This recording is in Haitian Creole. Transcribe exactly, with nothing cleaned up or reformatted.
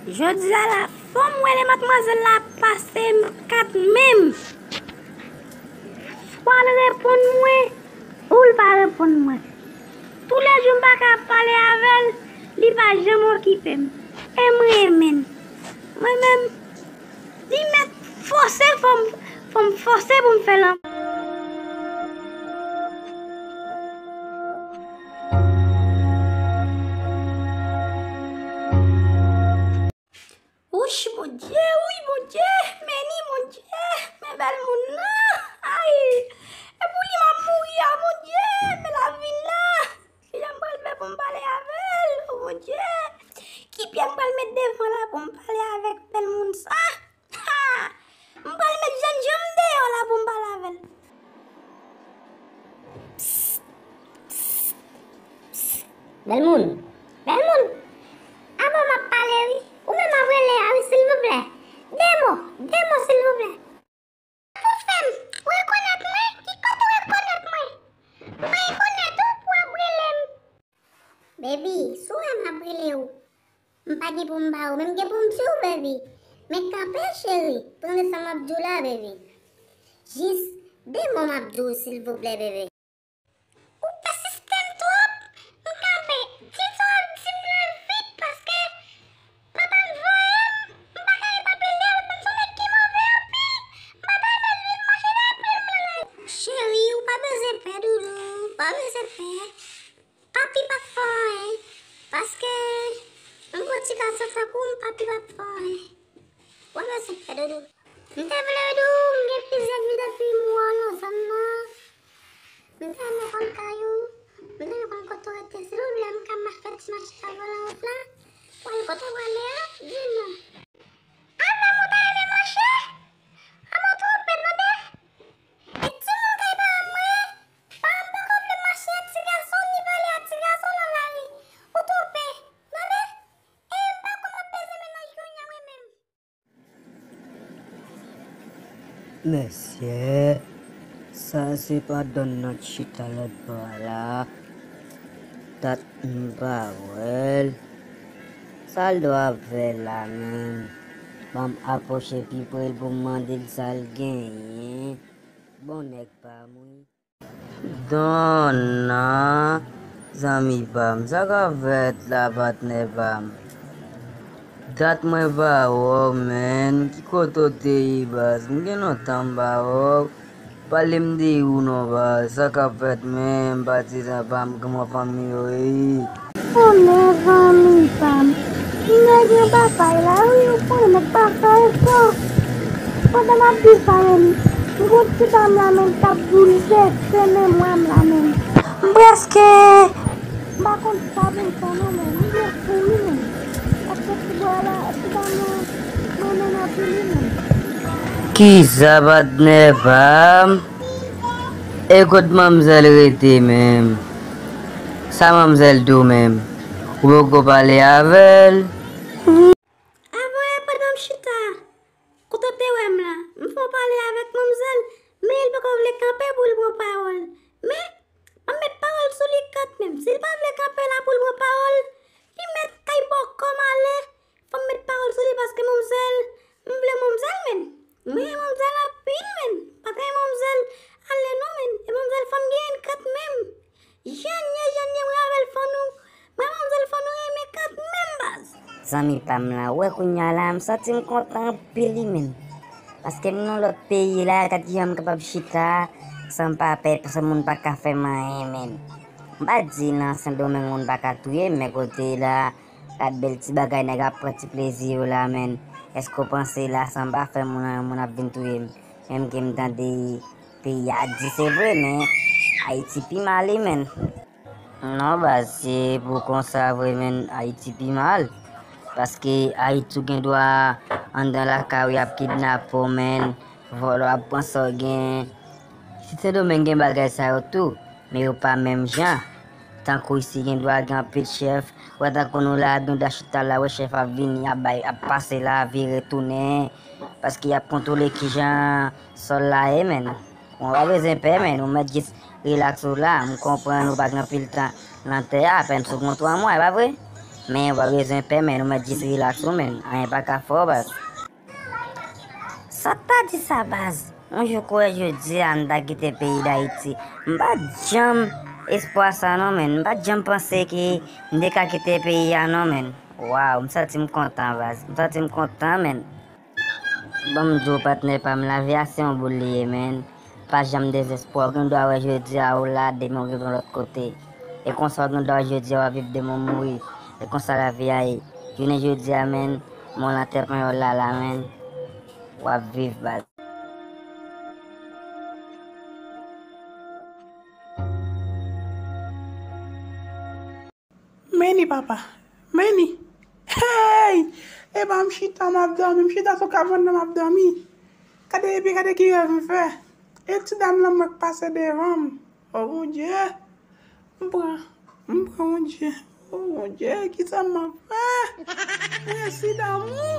Jodi a la, fò m wè lè madmwazèl la pase m kat menm. Swa l reponn mwen, ou l pa reponn mwen. Toulèjou m pa ka pale avè l, li pa janm okipe m. E m renmen l. Mwen menm, li mèt fòse, fò m, fò m fòse pou m fè lanmou. Wouch, Bondye, wi, Bondye, men ni, Bondye, men bèl moun nan, ay, e pou li m ap mouri a, Bondye, men lavi la, kijan m pral fè pou m pale avè l, o Bondye, ki pye m pral met devan la pou m pale avèk bèl moun sa, ha, m pral met jènjan m deyò la pou m pale avè l. Bèl moun, bèl moun, avan m ap pale wi, ou menm ap rele a wi silvouplè, de mo, de mo silvouplè. Pou fè m rekonèt mwen, ki kote w rekonèt mwen? Mwen rekonèt ou pou w ap rele m. Baby, si w wè m ap rele w, m pa gen pou m ba ou, men m gen pou m di w, baby. Men kanpe, cheri, pou tande sa m ap di w la, baby. Jis de mo m ap di w, silvouplè, baby. Ou pèsiste m twòp, m kanpe. Di sa w ap di m lan vit, paske papa m voye m, m pa ka ret ap li l, m se yon nèg ki move anpil, m pa ta renmen l vin mache dèyè pye m lan la. Cheri, ou pa bezwen pè, doudou, ou pa bezwen pè. Papi p ap fè w anyen, paske m gon ti gason tankou w, papi p ap fè w anyen. W ap rete pè doudou. M te vle di w, m gen plizyè vi depi m wè w nan zòn nan. M te renmen konn kay ou, m te renmen konn kote w rete. Silvouplè, m ka mache fè ti mache avè w nan wout la? Pou al kote w prale a? Di m non. Avè m ou ta renmen mache? An, m twonpe, tande. E timoun kay pa m mwen, pa m poko vle mache ak ti gason, ni pale ak ti gason nan lari. Ou twonpe, tande? E m pa konn w ap peze mennaj kounye a mwen menm. Mesye, sa se pa Don nan k chita lòt bò a la. Dat m pa wè l. Sa l dwe ap fè la menm? Ban m apwoche pi pre l pou m mande l sa l genyen. Bon nèg pa m wi. Donna, zanmi pa m, sa k ap fèt la, patnè pa m? Dat mwen pa wè w, menn. Ki kote w te ye, baz? M gen lontan m pa wè w. Pale m de ou non, baz. Sa k ap fèt menm, patizan pa m, kòman fanmi yo ye? Konnen zanmi pa m, m te gen batay la wi, ou konnen nèg pa fè efò. Pandan m ap viv sa menm, m gon ti dam la menm k ap boulvèse memwa m la menm. M prèske m pa konn sa pou m fè non menm, m vle fou wi menm. Paske ti bwa la, ti dam la, mwen menm anpil wi menm. Kisa patnè pa m? E kot manmzèl rete menm? Sa manmzèl di w menm? Ou poko pale avè l? Avan yè pandan m chita kote w te wè m la, m fè yon pale avèk manmzèl, men l poko vle kanpe pou l pran pawòl. Men, m ap met pawòl sou li kanmenm. Si l pa vle kanpe la pou l pran pawòl, li mèt kay bò kò m ale. Fò m met pawòl sou li paske manmzèl, m vle manmzèl, menn. M renmen manmzèl anpil, menn. Pa t renmen manmzèl ale non, menn. E manmzèl fò m genyen l kanmenm. Jènye, jènye, mwen avè l fò nou, mwen manmzèl fò nou renmen kanmenm, baz. Zanmi pa m lan, ou wè kounye a la, m santi m kontan anpil wi, menn. Paske m nan lòt peyi la, gad kijan m kapab chita san m pa pè, san moun pa ka fè m anyen, menn. M pa di nan Sendomeng moun pa ka touye m, men kote la, gad bèl ti bagay nèg ap pran ti plezi yo la, menn. Èske w panse la, san m pa fè moun anyen, moun ap vin touye m? Menm ke m tande peyi a di se vre, men Ayiti pi mal wi, menn. Non, baz, se pou konsa vre, menn, Ayiti pi mal. Paske Ayiti ou gen dwa anndan lakay ou, y ap kidnape w, menn, vòlè w ap pran sa w gen. Isit Sendomeng gen bagay sa yo tou, men yo pa menm jan. Tankou isi gen dwa gen anpil chèf, ou wè tankou nou la, nou da chita la, wè chèf ap vini, ap bay, ap pase la, vire tounen, paske y ap kontwole kijan sòl la ye, menn. Ou pa bezwen pè, menn, ou mèt jis rilaks ou la, m konprann ou pa gen anpil tan nan tè a, apèn sou gon twa mwa, e pa vre? Men, ou pa bezwen pè, men, ou mèt jis rilaks ou, men. Anyen pa ka fè w, baz. Sa w ta di sa, baz? Yon jou kwè jodi a, m ta kite peyi Dayiti. M pa t janm espwa sa, non, men. M pa t janm panse ke m te ka kite peyi a, non, men. Waw, m santi m kontan, baz. M santi m kontan, men. Ban m di w, patnè pa m, lavi a se yon boul li ye, men. Pa janm dezespwa, w gen dwa wè jodi a ou la, demen w rive yon lòt kote. E konsa w gen dwa wè jodi a w ap viv, demen w mouri. E konsa lavi a ye. Jounen jodi a, men, mò lan tèt mwen yo la la, men. W ap viv, baz. Meni, papa. Meni. Hey! Epa m chita, m ap dòmi. M chita sou kabann nan, m ap dòmi. Gade, epi gade ki rèv m fè. E ti dam lan mwen k pase devan m. O Bondye. M pran, m pran, Bondye. O Bondye, kisa m ap fè? Mwen si damou.